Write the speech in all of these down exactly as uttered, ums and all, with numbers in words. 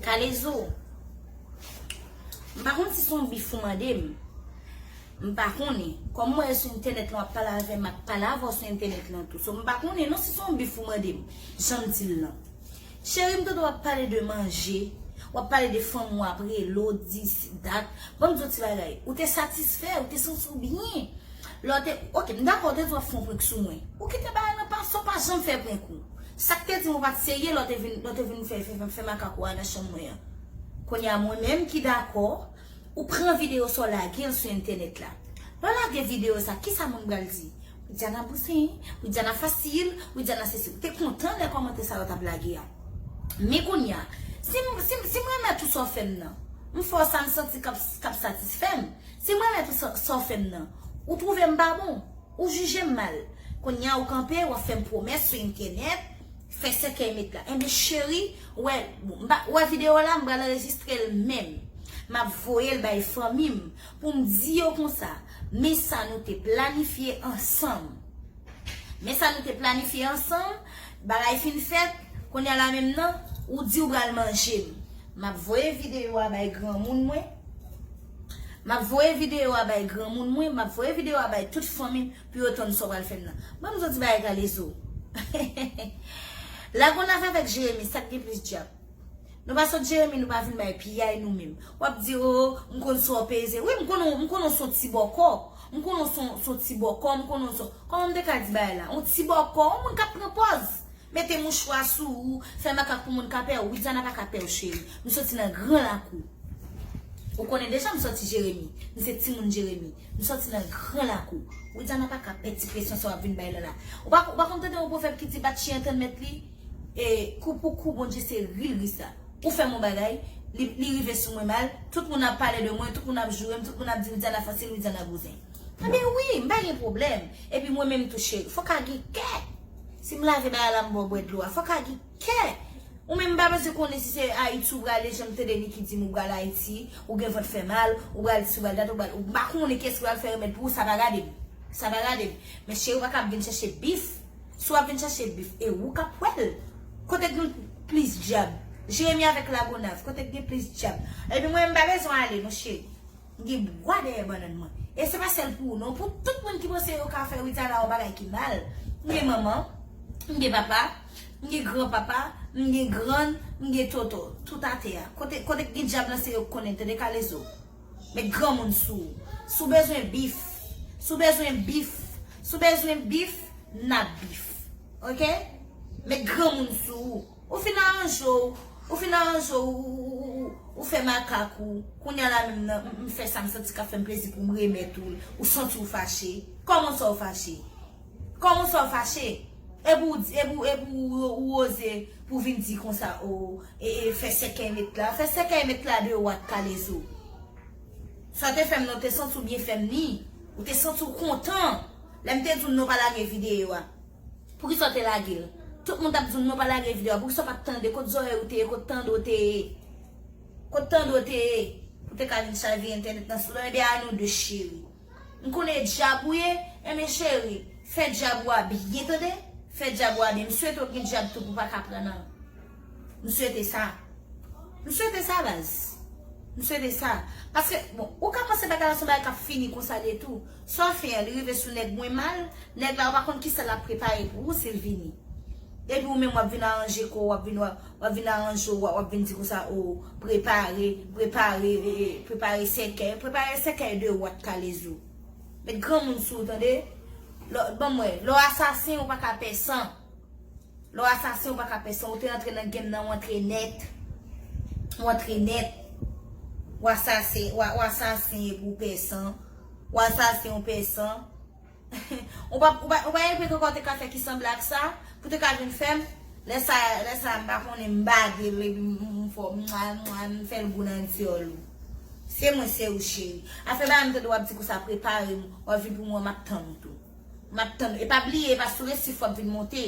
Kalezo, m pa konn si se yon bif ou mande m. M pa konnen. Kòm mwen sou entènèt lan, w ap pale avè m, m ap pale avè w sou entènèt lan tou. So, m pa konnen non si se yon bif ou mande m. Jan m di l lan. Cheri, m tande w ap pale de manje, w ap pale de fanm ou ap rele w, dis, dat. Ban m di w ti bagay. Ou te satisfè, ou te santi w byen. Lè w te, oke, m dakò, w te di w ap fè yon prank sou mwen. Ou kite bagay lan pase, w pa janm fè prank ou. Sa k te di m ou pa t serye lè w te vin, lè w te vin fè, fè, fè, fè makak ou a nan chanm mwen an. Kounye a, mwen menm ki dakò, ou pran videyo sa w lage l sou entènèt la. Lè w lage videyo sa, kisa moun pral di? Widiana bouzen, Widiana fasil, Widiana sesi. Ou te kontan lè kòmantè sa yo t ap lage a. Men kounye a, si m, si m, si m renmèt ou sa w fè m nan, m fè w sa m santi k ap, k ap satisfè m. Si m renmèt ou sa, sa w fè m nan, ou twouve m pa bon, ou jije m mal. Kounye a ou kanpe, w ap fè m pwomès sou entènèt, fè sèkèy met la. Enben cheri, w wè, bon, m pa, w wè videyo la, m pral anrejistre l menm. M ap voye l bay fanmi m pou m di yo konsa, men sa nou te planifye ansanm. Men sa nou te planifye ansanm, bagay fin fèt, kounye a la menm nan, ou di w pral manje m. M ap voye videyo a bay granmoun mwen. M ap voye videyo a bay granmoun mwen, m ap voye videyo a bay tout fanmi m pou yo tann sa w pral fè m nan. Ban m di w ti bagay Kalezo. Lagonav avèk Jeremi, sa k gen plis djab? Nou pa sot Jeremi, nou pa vin bay piyay nou menm. W ap di, o, m konn sa w peze. Wi, m konnen, m konnen w se yon ti bòkò. M konnen w se yon, se yon ti bòkò, m konnen w se, kòman m te ka di bagay la? Yon ti bòkò, yon moun k ap pran pòz. Mete mouchwa sou ou, fè makak pou moun ka pè w. Widiana pa ka pè w, cheri. M soti nan gran lakou. Ou konnen deja m soti Jeremi. M se timoun Jeremi. M soti nan gran lakou. Widiana pa ka pè ti presyon sa w ap vin bay la la. Ou pa, ou pa konn tande yon pwovèb ki di bat chyen antann mèt li? E kou pou kou, Bondye se ri l ri sa. Ou fè m yon bagay, li, li rive sou mwen mal, tout moun ap pale de mwen, tout moun ap joure m, tout moun ap di Widiana fasil, Widiana bouzen. Ebyen wi, m pa gen pwoblèm. Epi mwen menm tou cheri, fò w ka gen kè. Si m lave bagay la, m ba w bwè dlo a, fò w ka gen kè. Ou menm m pa bezwen konnen si se Ayiti ou prale, jan m tande Niki di m ou pral Ayiti, ou gen vant fè mal, ou pral isi, ou pral dat, ou pral, ou pa konnen kiyès ki pral fè remèd pou ou, sa pa gade m. Sa pa gade m. Men cheri, ou pa ka ap vin chèche bif. Si w ap vin chache bif, e ou k ap wè l. Kote k gen plis djab? Jeremi avèk Lagonav, kote k gen plis djab? Epi mwen, m pa bezwen ale, non, cheri. M gen bwa dèyè bannann mwen. E se pa sèl pou ou, non. Pou tout moun ki panse yo ka fè Widiana yon bagay ki mal. M gen manman, m gen papa, m gen granpapa, m gen grann, m gen tonton. Tout atè a. Kote, kote k gen djab lan, se yo k konnen, tande Kalezo. Met granmoun sou ou. Si w bezwen bif, si w bezwen bif, si w bezwen bif, n ap bif. Oke? Met granmoun sou ou. Ou fin aranje w, ou fin aranje w, ou, ou, ou, ou, ou fè makak ou. Kounye a la menm nan, m, m fè sa m santi k ap fè m plezi pou m remèt ou l. Ou santi w fache. Kòman sa w fache? Kòman sa w fache? Epi w di, epi w, epi w, ou oze pou vin di konsa, o, e, e, fè sèkèy met la. Fè sèkèy met la de wat Kalezo. Sa w te fè m nan, ou te santi w byen fè m ni. Ou te santi w kontan. Lè m te di w non pa lage videyo a. Poukisa w te lage l? Tout moun t ap di w non pa lage videyo a. Poukisa w pa t tande? Kot zòrèy ou te ye? Kot tande w te ye? Kot tande w te ye? Ou te ka vin chavire entènèt nan sou lò. Ebyen a nou de cheri. M konnen djab ou ye, enben cheri, fè djab ou a byen tande, fè djab ou a byen. M swete w gen djab tou pou w pa ka pran nan. M swete sa. M swete sa, baz. M swete sa. Paske, bon, ou ka panse bagay la se yon bagay k ap fini konsa li ye tou. Sa w fè an, li rive sou nèg mwen mal, nèg la ou pa konn kisa l ap prepare pou ou si l vini. Epi ou menm w ap vin aranje kò w, w ap vin, w ap, w ap vin aranje w, w ap vin di konsa, o, prepare, prepare, e, e, prepare sèkèy, prepare sèkèy de wat Kalezo. Met granmoun sou ou, tande? Lè, ban m wè, lè w asasen, ou pa ka pè san. Lè w asasen, ou pa ka pè san. Ou te antre nan game nan, ou antre nèt. Ou antre nèt. W asasen, w a, w asasen epi w pè san. W asasen, ou pè san. Ou pa, ou pa, ou pa gen prank ankò w te ka fè ki sanble ak sa, pou te ka vin fè m. Lè sa, lè sa, m pa konnen, m bade l, epi m, m, m fè w, mwa, mwa, m fè l gou nan dyòl ou. Se mwen, se ou, cheri. Afè ba m tande w ap di konsa, prepare m, w ap vin pou mwen, m ap tann ou tou. M ap tann ou. E pa bliye, e pa sou resif w ap vin monte.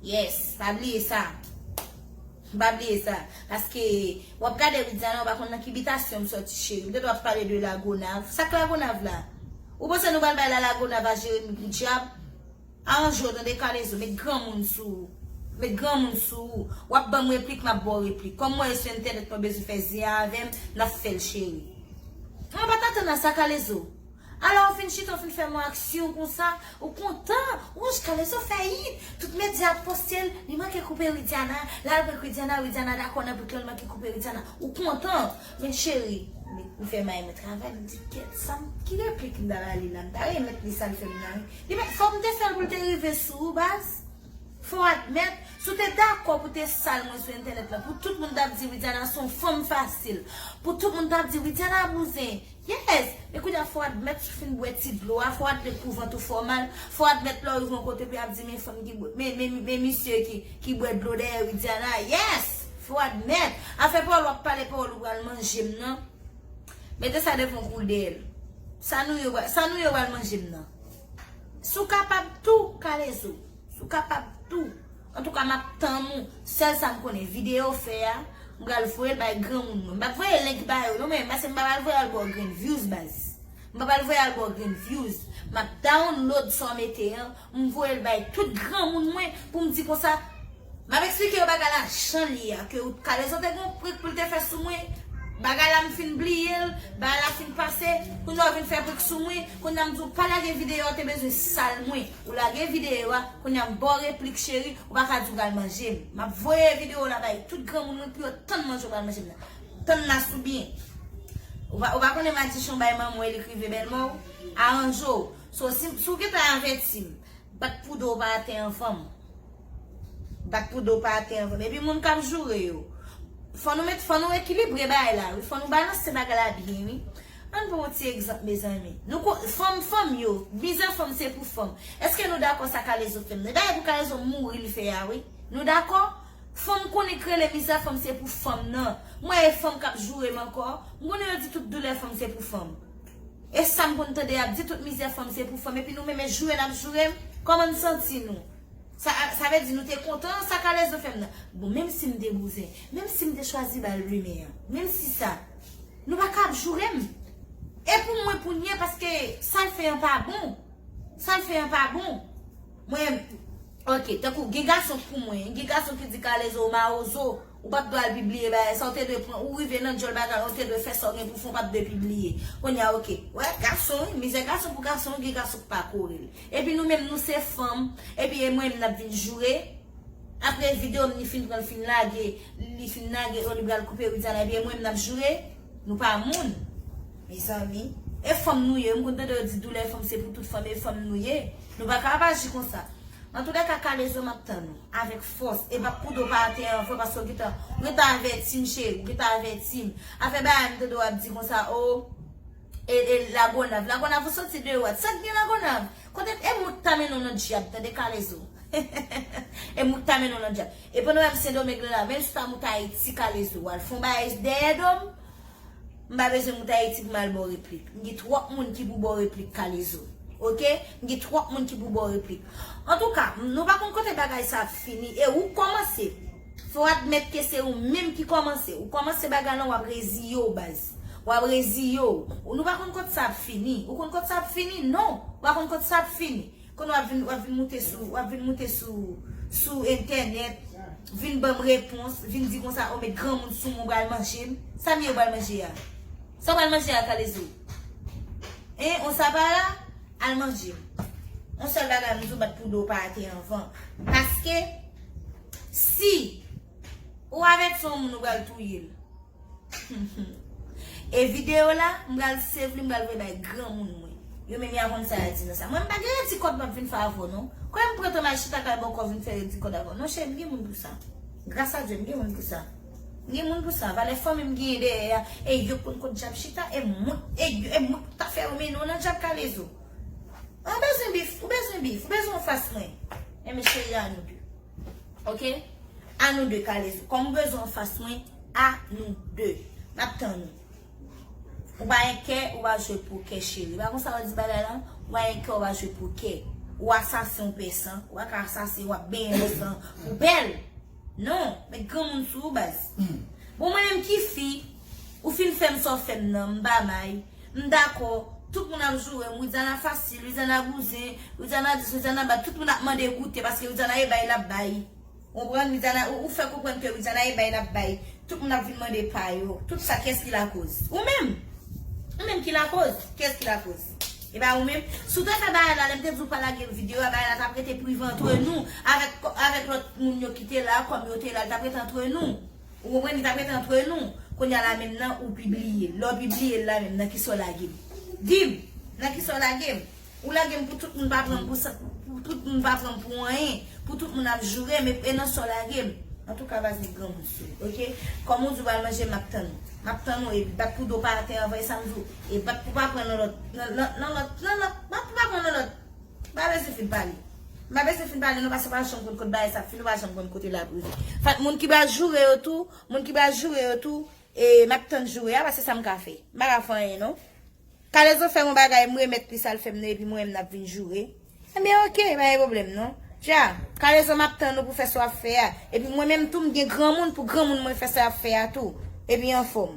Yes, pa bliye sa. Pa bliye sa. Paske w ap gade Widiana, ou pa konn nan ki bitasyon m sòti, cheri. M te dwe ap pale de Lagonav. Sa k Lagonav la? Ou panse nou pral bay la Lagonav a Jeremi pou dyab? Aranje w tande Kalezo, met granmoun sou ou. Met granmoun sou ou. W ap ban m replik, m ap ba w replik. Kòm mwen sou entènèt, mwen bezwen fè zen avè m, n ap fè l, cheri. Mwen pa t atann a sa, Kalezo. Alò, ou fin chita, ou fin fè m aksyon konsa, ou kontan. Ou wè Kalezo fè it. Tout medya ap poste l, li manke koupe Widiana, l al prank Widiana, Widiana dakò nan prank lan, li manke koupe Widiana. Ou kontan. Men cheri, m fè may mwen travay, m di, "Kèt, sa m, ki replik m ta ba li la? M ta renmen li sa l fè m nan, wi." Li men, fòk m te fè l pou l te rive sou ou, baz. Fò w admèt, si w te dakò pou te sal mwen sou entènèt lan, pou tout moun t ap di Widiana se yon fanm fasil, pou tout moun t ap di Widiana bouzen, yes, men kounye a fò w admèt si w fin bwè ti dlo a, fò w admèt pou vant ou fè w mal, fò w admèt lè w rive yon kote pou y ap di men fanm ki bwè, men, men, men misye ki, ki bwè dlo dèyè Widiana, yes, fò w admèt. Afè pawòl w ap pale, pawòl ou pral manje m nan, mete sa devan w kou dèyè l. Sa nou yo, sa nou yo pral manje m nan. Si w kapab tou, Kalezo. Si w kapab tou. Antouka, m ap tann ou. Sèl sa m konnen, videyo w fè a, m pral voye l bay granmoun mwen. M p ap voye link ba yo non, men paske m pa pral voye al ba w grenn views, baz. M pa pral voye al ba w grenn views. M ap download sa w mete an, m voye l bay tout granmoun mwen pou m di konsa, m ap eksplike yo bagay la jan l ye a, ke Kalezo te gen yon prank pou l te fè sou mwen. Bagay la m fin bliye l, bagay la fin pase, kounye a w vin fè prank sou mwen, kounye a m di w pa lage videyo a, w te bezwen sal mwen. Ou lage videyo a, kounye a m ba w replik cheri, ou pa ka di w pral manje m. M ap voye videyo la bay tout granmoun mwen pou yo tann manje w pral manje m nan. Tann la sou byen. Ou pa, ou pa konnen madichon bay manman w e li k rive bèlmè w? Aranje w. So, si, si w gentan avèti m, bat pou do w pa atè anvan m. Bat pou do w pa atè anvan m. Epi moun k ap joure yo. Fò nou met, fò nou ekilibre bagay la, wi. Fò nou balanse bagay la byen, wi. Ann pran yon ti egzanp, mezanmi. Nou ko, fanm, fanm yo, mizè fanm se pou fanm. Èske nou dakò sa Kalezo fè m nan? Dayè pou Kalezo mouri l fè a, wi. Nou dakò? Fanm konnen k rele mizè fanm se pou fanm nan. Mwen e fanm k ap joure m ankò. M konnen yo di tout doulè fanm se pou fanm. E sa m konn tande y ap di tout mizè fanm se pou fanm. Epi nou menm e joure n ap joure m. Kòman n santi nou? Sa, sa vle di nou te kontan sa Kalezo fè m nan. Bon, menm si m te bouzen, menm si m te chwazi ba l rimè an, menm si sa, nou pa ka ap joure m. E pou mwen pou n ye, paske sa l fè an pa bon. Sa l fè an pa bon. Mwen, ok, tankou gen gason pou mwen, gen gason ki di Kalezo ou mawozo, ou p ap dwe al pibliye bagay sa, ou te dwe pran, ou rive nan djòl bagay, ou te dwe fè sa w gen pou fè, ou p ap dwe pibliye. Kounye a, ok, wè, gason, wi, mizè gason pou gason, gen gason k pa kore l. Epi nou menm, nou se fanm, epi e mwen menm n ap vin joure. Apre videyo m li fin pran, l fin lage, li fin lage, o li pral koupe Widiana, epi e mwen menm n ap joure. Nou pa moun. Mezanmi. E fanm nou ye. M konn tande yo di doulè fanm se pou tout fanm, e fanm nou ye. Nou pa ka ap aji konsa. Antoulèka, Kalezo, m ap tann ou. Avèk fòs. E bat pou do w pa atè anvan, paske w gentan, ou gentan avèti m, cheri. Ou gentan avèti m. Afè bagay m tande w ap di konsa, o, e, e Lagonav. Lagonav, ou soti de wòt. Sa k gen Lagonav? Kote, e mout ta mennen w nan dyab, tande, Kalezo. E mout ta mennen w nan dyab. E pandan w ap Sendomeng la, menm si w ta mout Ayiti, Kalezo, w al fè yon bagay dèyè do m, m pa bezwen mout Ayiti pou m al ba w replik. M gen twòp moun ki pou ba w replik, Kalezo. Oke? M gen twòp moun ki pou ba w replik. Antouka, nou pa konn kote bagay sa ap fini. E ou kòmanse. Fò w admèt ke se ou menm ki kòmanse. Ou kòmanse bagay lan, w ap reziye w, baz. W ap reziye w. Ou, nou pa konn kote sa ap fini. Ou konn kote sa ap fini? Non. Ou pa konn kote sa ap fini. Kounye a w ap vin, w ap vin moute sou, w ap vin moute sou, sou entènèt, vin ban m repons, vin di konsa, o, met granmoun sou mwen, ou pral manje m. Sa m ye, ou pral manje a? Sa w pral manje a, Kalezo? Hein, on sa pa la? Al manje m. Yon sèl bagay m di w, bat pou do w pa atè anvan. Paske, si ou avèti yon moun, ou pral touye l. E videyo la, m pral save li, m pral voye bay granmoun mwen. Yo menm y a konn sa y a di nan sa. Mwen, m pa gen redi kòd m ap vin fè avè w, non. Kòm m pran tan m al chita kay bòkò vin fè redi kòd avè w. Non, cheri, m gen moun pou sa. Gras a Dye, m gen moun pou sa. M gen moun pou sa. Valè fanmi m genyen dèyè a. E yo konn kot dyab chita. E mwen, e yo, e mwen ta fè yo mennen w nan dyab, Kalezo. Ou bezwen bif, ou bezwen bif, ou bezwen anfas mwen. Enben, cheri, a nou de. Oke? A nou de, Kalezo. Kòm ou bezwen anfas mwen, a nou de. M ap tann ou. Ou pa gen kè, ou pa jwe pokè, cheri. Pa konsa yo di bagay lan? Ou pa gen kè, ou pa jwe pokè. Ou asasen, ou pè san. Ou pa ka asasen, w ap benyen nan san pou bèl. Non, met granmoun sou ou, baz. Bon, mwen menm ki fi, ou fin fè m sa w fè m nan, m pa may. M dakò, tout moun ap joure m, Widiana fasil, Widiana bouzen, Widiana dis, Widiana bat, tout moun ap mande goute, paske Widiana e bay l ap bay. Ou konprann? Widiana, ou, ou fè konprann ke Widiana e bay l ap bay. Tout moun ap vin mande pa yo. Tout sa, kiyès ki lakoz? Ou menm. Ou menm ki lakoz. Kiyès ki lakoz? E pa ou menm. Si w te fè bagay la, lè m te di w pa lage videyo a, bagay la t ap rete prive antre nou, avèk, avèk lòt moun yo ki te la, kòm yo te la, l t ap rete antre nou. Ou konprann? Li t ap rete antre nou. Kounye a la menm nan, ou pibliye l. Lè w pibliye l la menm, nan kisa w lage m? Di m, nan kisa w lage m? Ou lage m pou tout moun pa pran m pou sa, pou tout moun pa pran m pou anyen, pou tout moun ap joure m, e, e nan sa w lage m. Antouka, pa gen granmoun sou, oke? Kòm ou di w pral manje, m ap tann ou. M ap tann ou, epi bat pou do pa atè anvan, e sa m di w. E bat pou pa pran nan lòt, nan, nan, nan lòt, nan lòt, bat pou pa pran nan lòt. M pa bezwen fin pale. M pa bezwen fin pale, non, paske w pa janm konn kote bagay sa ap fini, w pa janm konn kote l ap rive. Fat, moun ki pral joure yo tou, moun ki pral joure yo tou, e, m ap tann joure a, paske sa m ka fè. M pa ka fè anyen, non. Kalezo fè yon bagay, m remèt li sa l fè m nan, epi mwen menm n ap vin joure. Ebyen, oke, pa gen pwoblèm, non. Dja, Kalezo, m ap tann ou pou fè sa w ap fè a. Epi mwen menm tou, m gen granmoun pou granmoun mwen fè sa y ap fè a tou. Epi anfòm.